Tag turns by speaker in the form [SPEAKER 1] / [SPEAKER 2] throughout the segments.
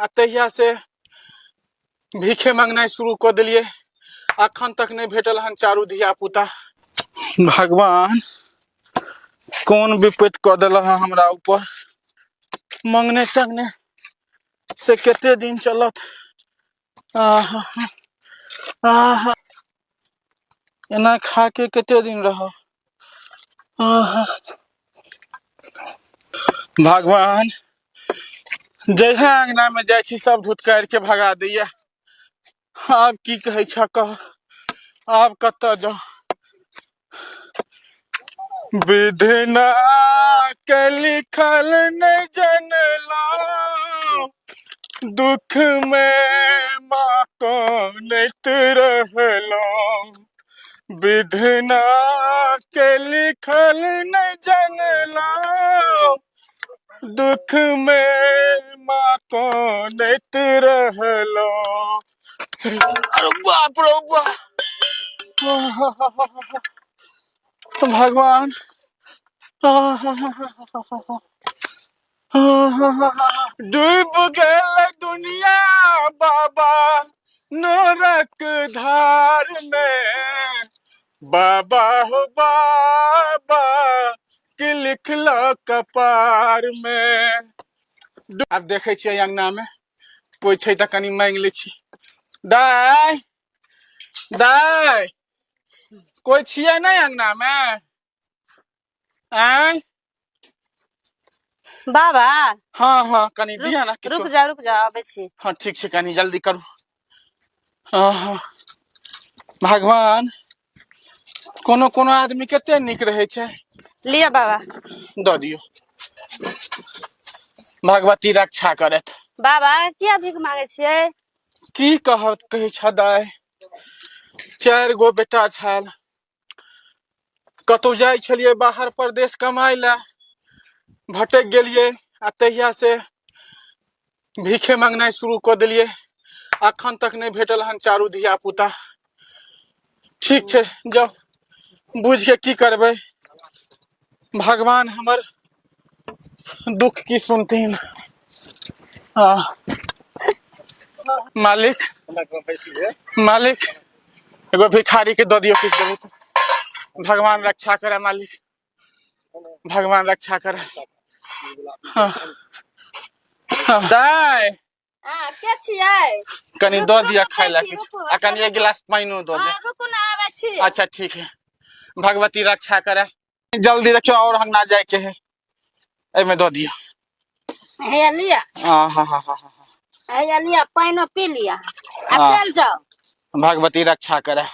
[SPEAKER 1] आ तहिया से भीखे मंगनाइ शुरू कऽ देलियै। अखन तक नहि भेटल हन चारू धिया पुता। भगवान कोन विपत्ति कऽ देलक हँ हमरा ऊपर। मंगने चंगने से कते दिन चलत। आहा आहा, एना खा के कते दिन रहब। आहा, भगवान जहिया अंगना में जाइ छी सब धुतकारि के भगा दैया। आब की कहै छ कह, आब कतऽ जाउ। विधना के लिखल नहीं जनला, दुख में माँ कनैत रहलो। विधना के लिखल नहीं जनला, दुख में माँ कनैत रहलो। अरे बाप रे बाप, भगवान डूब गेल दुनिया बाबा नरक धार में। बाबा हो बाबा की लिखल कपार में। आब देखै छियै अंगना में कोइ छै तऽ कनि मांगि लै छी। दाय दाय, कोइ छियै नहि अंगना में? आँय
[SPEAKER 2] बाबा।
[SPEAKER 1] हाँ हाँ, कनि दिअ ना किछु।
[SPEAKER 2] रुक जा रुक जा, आबै छी।
[SPEAKER 1] हाँ ठीक छै, कनि जल्दी करू। हाँ हाँ, भगवान कोनो कोनो आदमी कते नीक रहै छै।
[SPEAKER 2] लिअ बाबा।
[SPEAKER 1] दऽ दियौ, भगवती रक्षा करत।
[SPEAKER 2] बाबा किया भीख मांगे छियै?
[SPEAKER 1] की कहत कहै छ दाय, 4 गो बेटा छल, कतहु जाइ छलियै बाहर परदेश कमाइ लए, भटकि गेलियै आ तहिया से भीखे मंगनाइ शुरू कऽ देलियै। अखन तक नहि भेटल हन चारू धिया पुता। ठीक छै, जाउ बुझि के की करबै, भगवान हमर दुख की सुनथिन। आ, मालिक मालिक एगो भिखारी के दऽ दियौ किछु देबै तऽ। भगवान रक्षा करे मालिक, भगवान रक्षा करे। हाँ, हाँ, दाय
[SPEAKER 2] आ, के छियै?
[SPEAKER 1] कनि
[SPEAKER 2] रुकू,
[SPEAKER 1] दऽ दिअ
[SPEAKER 2] रुकू,
[SPEAKER 1] खाय लए
[SPEAKER 2] छी,
[SPEAKER 1] किछु,
[SPEAKER 2] रुकू,
[SPEAKER 1] आ कनि एक गिलास पानिओ दऽ दिअ।
[SPEAKER 2] हाँ, रुकू ना, आबै छी।
[SPEAKER 1] अच्छा ठीक है, भगवती रक्षा करे। जल्दी देखियौ और अंगना जाय के है, एहिमे दऽ दिअ।
[SPEAKER 2] हैया लिअ।
[SPEAKER 1] हाँ हाँ हाँ हाँ हाँ।
[SPEAKER 2] हैया लिअ, पानिओ पी लिअ आ
[SPEAKER 1] हाँ।
[SPEAKER 2] चलि जाउ।
[SPEAKER 1] भगवती रक्षा करे।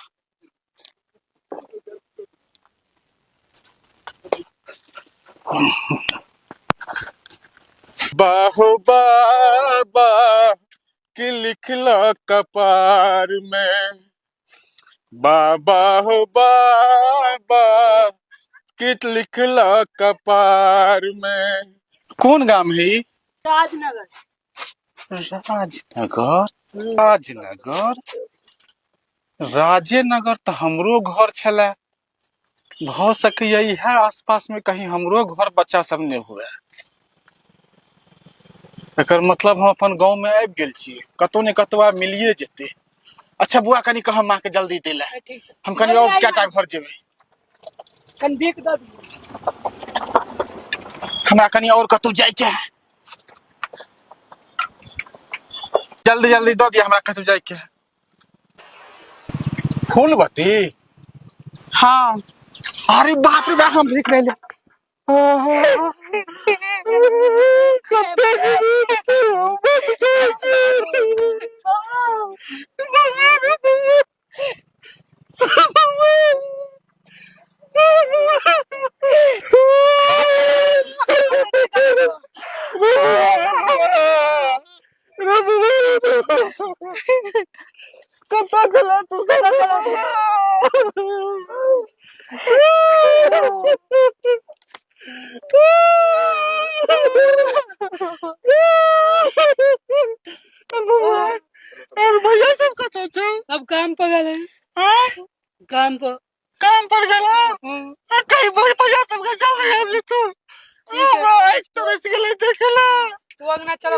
[SPEAKER 1] बाहो बाबा की लिखल कपार में, बाबा हो बाबा की लिखल कपार में। कोन गाम है ई?
[SPEAKER 2] राजनगर।
[SPEAKER 1] राजनगर? राजनगर, राजेनगर तऽ हमरो घर छलै। भऽ सकैया इएह आसपास में कहीं हमरो घर बच्चा सब नहि हुए। एकर मतलब हम अपन गाँव में आबि गेल छी, कतौ ने कतौ आब मिलिए जेतै। अच्छा बुआ कनि कहब माँ के जल्दी दै लए,
[SPEAKER 3] ठीक छै।
[SPEAKER 1] हम कनि और कएटा घर जेबै।
[SPEAKER 3] कनि भीख दऽ दियौ
[SPEAKER 1] हमरा, कनि और कतौ जाइके है। जल्दी जल्दी दऽ दिअ, हमरा कतौ जाइके है। फूलवती?
[SPEAKER 3] हाँ।
[SPEAKER 1] अरे बाप रे बाप, हम भीख नहीं ले। कते गरीब छी हम, बच गेल छी। कतऽ छलै तू सब? और भैया सब कतऽ छै?
[SPEAKER 3] सब काम पर गेल है।
[SPEAKER 1] हाँ?
[SPEAKER 3] काम पर।
[SPEAKER 1] काम पर गेल?
[SPEAKER 3] हाँ।
[SPEAKER 1] कहीं भैया सब के जावे आबि तू।
[SPEAKER 3] ठीक है।
[SPEAKER 1] हमरा आँखि तरसि गेलै देखे ला।
[SPEAKER 3] तू अंगना चल।